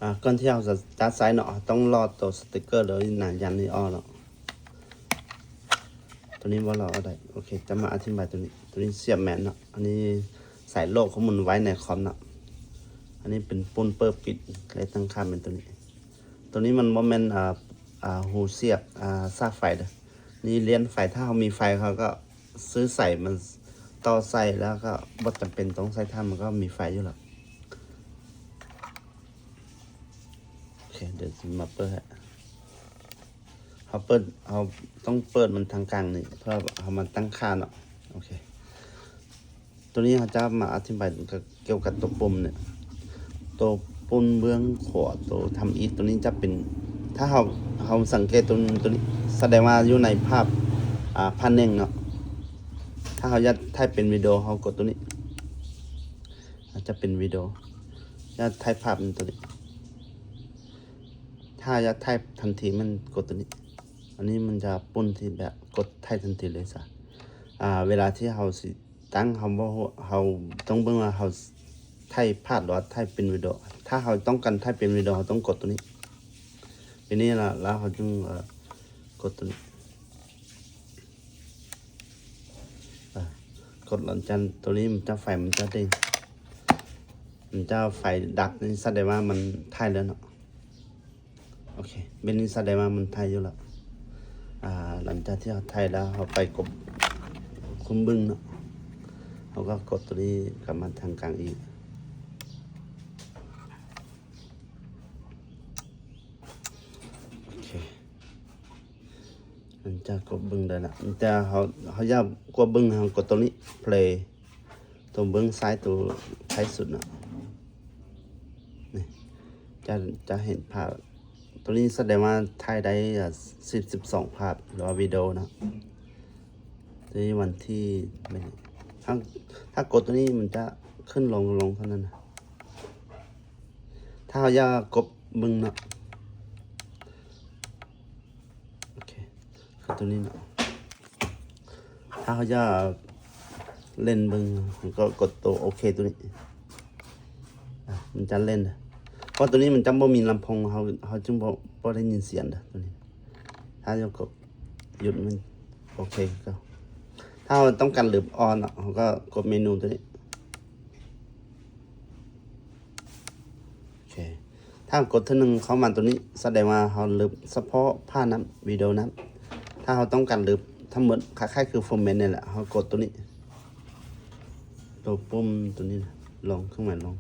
ອ່າ ກ່ອນທີ່ເຮົາຈະ ຈະໃຊ້ເນາະ ເຮົາຕ້ອງຫຼອດໂຕສະຕິກເກີ ຫຼື ໜັງຍາງນີ້ອອກເນາະ. ໂຕນີ້ບໍ່ຫຼອດກໍໄດ້. ໂອເຄ ຈະມາອະທິບາຍໂຕນີ້. ໂຕນີ້ສຽບແມ່ນເນາະ. ອັນນີ້ໃສ່ໂຫຼດຂໍ້ມູນໄວ້ໃນຄອມເນາະ. ອັນນີ້ເປັນປຸ່ມເປີດປິດ ແລະ ຕັ້ງຄ່າແມ່ນໂຕນີ້. ໂຕນີ້ມັນບໍ່ແມ່ນ ອ່າ ອ່າ ຮູສຽບ ອ່າ ສາຍໄຟເດີ້. ນີ້ລຽນໄຟ. ຖ້າເຮົາມີໄຟ ເຮົາກໍຊື້ສາຍມັນຕໍ່ໃສ່ ແລ້ວກໍບໍ່ຈຳເປັນຕ້ອງໃຊ້ຖ່ານ ມັນກໍມີໄຟຢູ່ແລ້ວ. ໂອເຄ ດຽວຊິມາເປີດໃຫ້. ເຮົາເປີດ ເຮົາຕ້ອງເປີດມັນທາງກາງນີ້ ເພື່ອເຮົາມາຕັ້ງຄ່າເນາະ. ໂອເຄ ໂຕນີ້ເຮົາຈະມາອະທິບາຍກ່ຽວກັບໂຕປຸ່ມນີ້. ໂຕປຸ່ມເບື້ອງຂວາ ໂຕທຳອິດ ໂຕນີ້ຈະເປັນ ຖ້າເຮົາ ເຮົາສັງເກດໂຕ ໂຕນີ້ ສະແດງວ່າຢູ່ໃນພາບ ອ່າ ພາບໜຶ່ງເນາະ. ຖ້າເຮົາຢາກຖ່າຍເປັນວິດີໂອ ເຮົາກົດໂຕນີ້ ອາດຈະເປັນວິດີໂອ ຢາກຖ່າຍພາບໂຕນີ້. ຖ້າຢາກຖ່າຍທັນທີ ມັນກົດໂຕນີ້. ອັນນີ້ມັນຈະປຸ່ມທີ່ແບບກົດຖ່າຍທັນທີເລີຍຊະ. ອ່າ ເວລາທີ່ເຮົາຊິຕັ້ງ ເຮົາບໍ່ ເຮົາຕ້ອງເບິ່ງວ່າເຮົາຖ່າຍພາບ ຫຼືວ່າຖ່າຍເປັນວິດີໂອ. ຖ້າເຮົາຕ້ອງການຖ່າຍເປັນວິດີໂອ ເຮົາຕ້ອງກົດໂຕນີ້ ເປັນນີ້ລະ ແລ້ວເຮົາຈຶ່ງ ເອີ ກົດໂຕນີ້. ອ່າ ກົດຫຼັງຈາກໂຕນີ້ ມັນຈະ ໄຟມັນຈະເດັ່ງ ມັນຈະໄຟດັບ ນີ້ສະແດງວ່າມັນຖ່າຍແລ້ວເນາະ. ໂອເຄ ແບບນີ້ສະແດງວ່າມັນຖ່າຍຢູ່ແລ້ວ. ອ່າ ຫຼັງຈາກທີ່ເຮົາຖ່າຍແລ້ວ ເຮົາໄປກົດ ຄຸມເບິ່ງເນາະ. ເຮົາກໍກົດໂຕນີ້ກັບມາທາງກາງອີກ. ໂອເຄ ມັນຈະກົດເບິ່ງໄດ້ລະ. ມັນຈະ ເຮົາ ເຮົາຢາກກົດເບິ່ງ ເຮົາກົດໂຕນີ້ ເພລ ໂຕເບື້ອງຊ້າຍ ໂຕທ້າຍສຸດເນາະ. ນີ້ ຈະ ຈະເຫັນພາບ ໂຕນີ້ສະແດງວ່າຖ່າຍໄດ້ ອາ ສິບ ສິບສອງພາບ ຫຼືວ່າວິດີໂອເນາະ. ໂຕນີ້ວັນທີ ຖ້າ ຖ້າກົດໂຕນີ້ມັນຈະຂຶ້ນລົງ ລົງເທົ່ານັ້ນນະ. ຖ້າເຮົາຢາກກົດເບິ່ງເນາະ ໂອເຄ ຄືໂຕນີ້ເນາະ. ຖ້າເຮົາຢາກເຫຼັ້ນເບິ່ງ ເຮົາກໍກົດໂຕໂອເຄໂຕນີ້ ອາ ມັນຈະເຫຼັ້ນ ເພາະໂຕນີ້ມັນຈະບໍ່ມີລຳໂພງ ເຮົາ ເຮົາຈຶ່ງບໍ່ ບໍ່ໄດ້ຍິນສຽງເດີ້ໂຕນີ້. ຖ້າເຮົາກົດຢຸດມັນ ໂອເຄຄືເກົ່າ. ຖ້າເຮົາຕ້ອງການລືມອອນເນາະ ເຮົາກໍກົດເມນູໂຕນີ້. ໂອເຄ ຖ້າເຮົາກົດເທື່ອໜຶ່ງເຂົ້າມາໂຕນີ້ ສະແດງວ່າເຮົາລຶບສະເພາະພາບນັ້ນ ວິດີໂອນັ້ນ. ຖ້າເຮົາຕ້ອງການລຶບທັງໝົດ ຄ້າຍໆຄືຟໍແມັດນີ້ແຫຼະ ເຮົາກົດໂຕນີ້ ໂຕປຸ່ມໂຕນີ້ນະ ລົງ ເຄື່ອງໝາຍລົງ.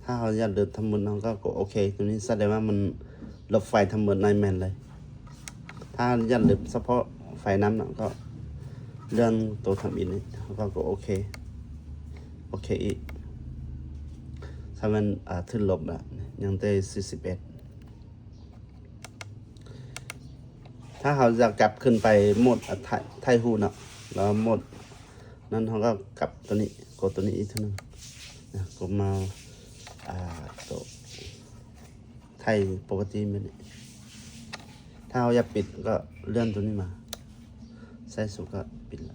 ຖ້າເຮົາຢາກລຶບທັງໝົດ ເຮົາກໍກົດໂອເຄ. ໂຕນີ້ສະແດງວ່າມັນລົບໄຟລ໌ທັງໝົດໃນແມ່ນເລີຍ. ຖ້າຢາກລຶບສະເພາະໄຟລ໌ນັ້ນເນາະ ກໍເລື່ອນໂຕທຳອິດນີ້ ເຮົາກໍກົດໂອເຄ ໂອເຄອີກ. ຖ້າມັນ ອ່າ ຖືກລົບລະ ຍັງແຕ່ສີ່ສິບເອັດ. ຖ້າເຮົາຢາກກັບຂຶ້ນໄປໂໝດ ອ່າ ຖ່າຍ ຖ່າຍຮູບເນາະ ແລ້ວໂໝດນັ້ນ ເຮົາກໍກັບໂຕນີ້ ກົດໂຕນີ້ອີກເທື່ອໜຶ່ງນະ ກົດມາ ອ່າ ໂຕ ຖ່າຍປົກກະຕິແບບນີ້. ຖ້າເຮົາຢາກປິດກໍເລື່ອນໂຕນີ້ມາ ໃຊ້ສຸດກໍປິດລະ.